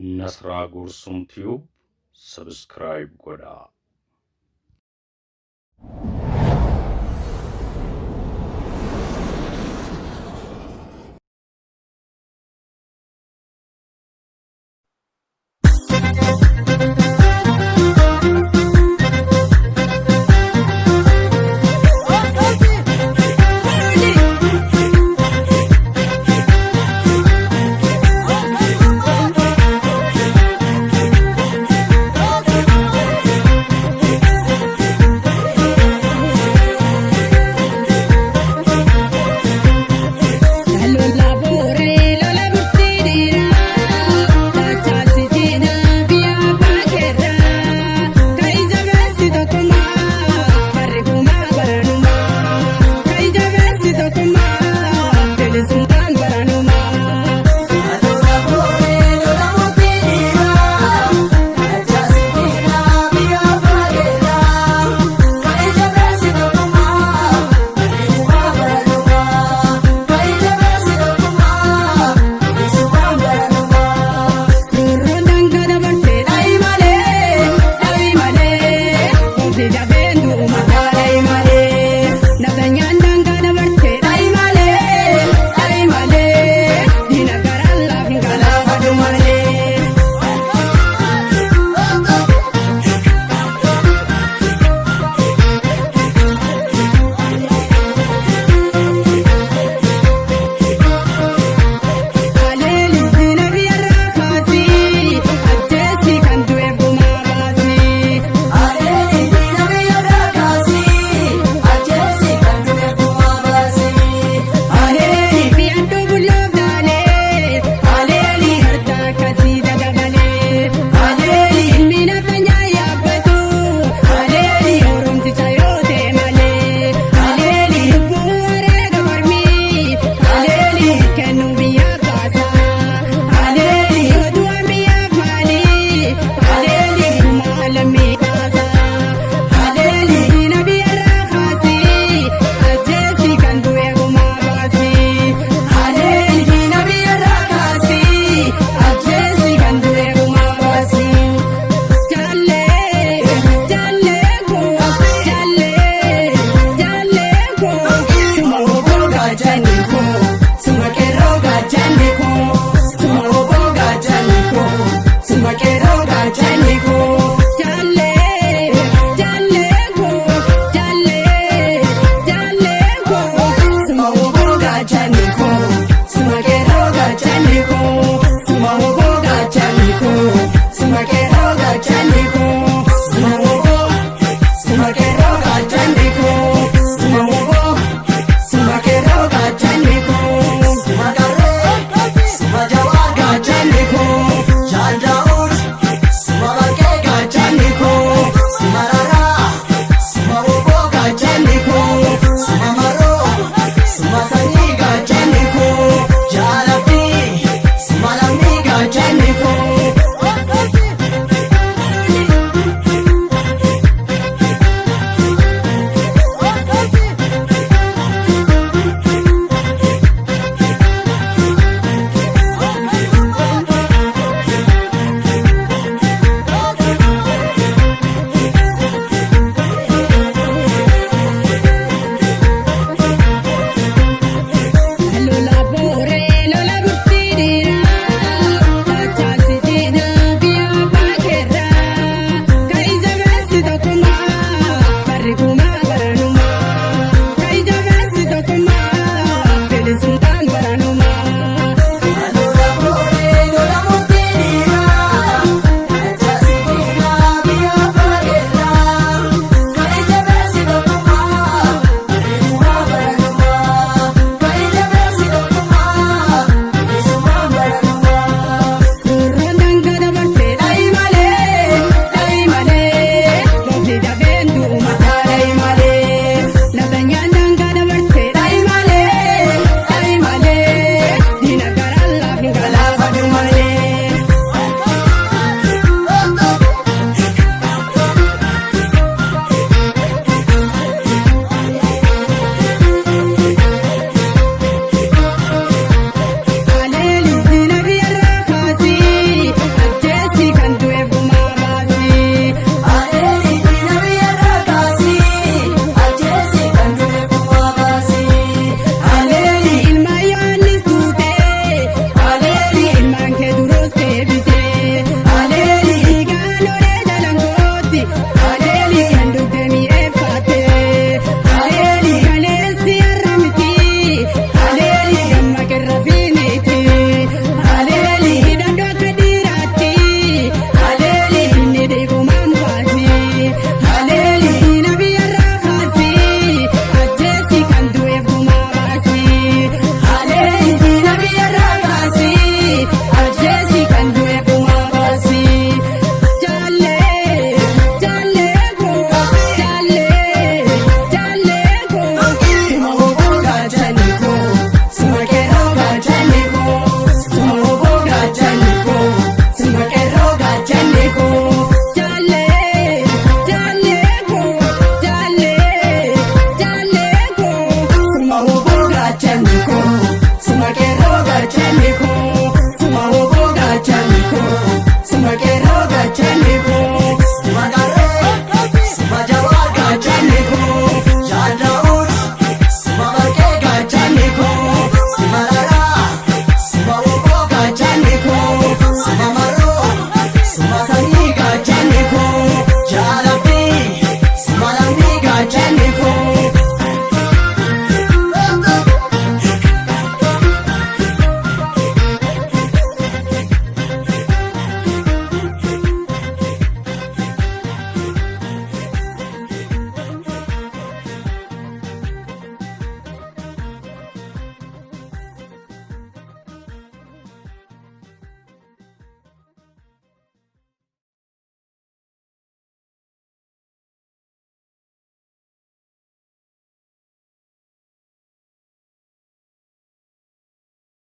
Nasraa Gursum Tube subscribe godhaa. Lola booree lola bursiidheera tachaasi jeenaa biyya baakeerraa kaija beessi tokkummaa barri kumaa baranumaa kaija beessi tokkummaa bilisummaan baranumaa. Lola booree lola murtiidheeraa tachaasi jeenaa biyya baakeerraa kaija beessi tokkummaa barri kumaa baranumaa kaija beessi tokkummaa bilisummaan baranumaa. Roorroon daangaa dabarsee dhaayi malee dhaayi malee ofi jabeen du'uma dhaayi malee nafxanyaan daangaa dabarsee dhaayi malee dhaayi malee diina garaan laafin galaafadhu malee. Aleeli diina biyya raafaasi ajjeesi kan du'eef gumaa baasi. Aleeli diina biyya raakaasii ajjeesi kan du'e gumaa baasii. Aleeli fi addoo bulloof taalee aleeli harka akkasii dagabalee aleeli ilmi nafxanyaa yaabbatu aleeli oromticha yoo ta'e malee aleeli lubbuu wareega mormii aleeli kennuu biyya baasa aleeli oduun biyyaaf maali aleeli gumaa lammii baasa aleeli diina biyya raafaasi ajjeesi kan du'e gumaa baasi aleeli diina biyya raakaasi ajjeesi kan du'e gumaa baasi. Jaalee jaalee koo jaalee jaalee koo Suma oboo gaachanni koo suma qeerroo gaachanni koo suma oboo gaachanni koo suma qeerroo gaachanni koo. Jaalee jaalee koo jaalee jaalee koo Suma oboo gaachanni koo suma qeerroo gaachanni koo suma oboo gaachanni koo suma qeerroo gaachanni.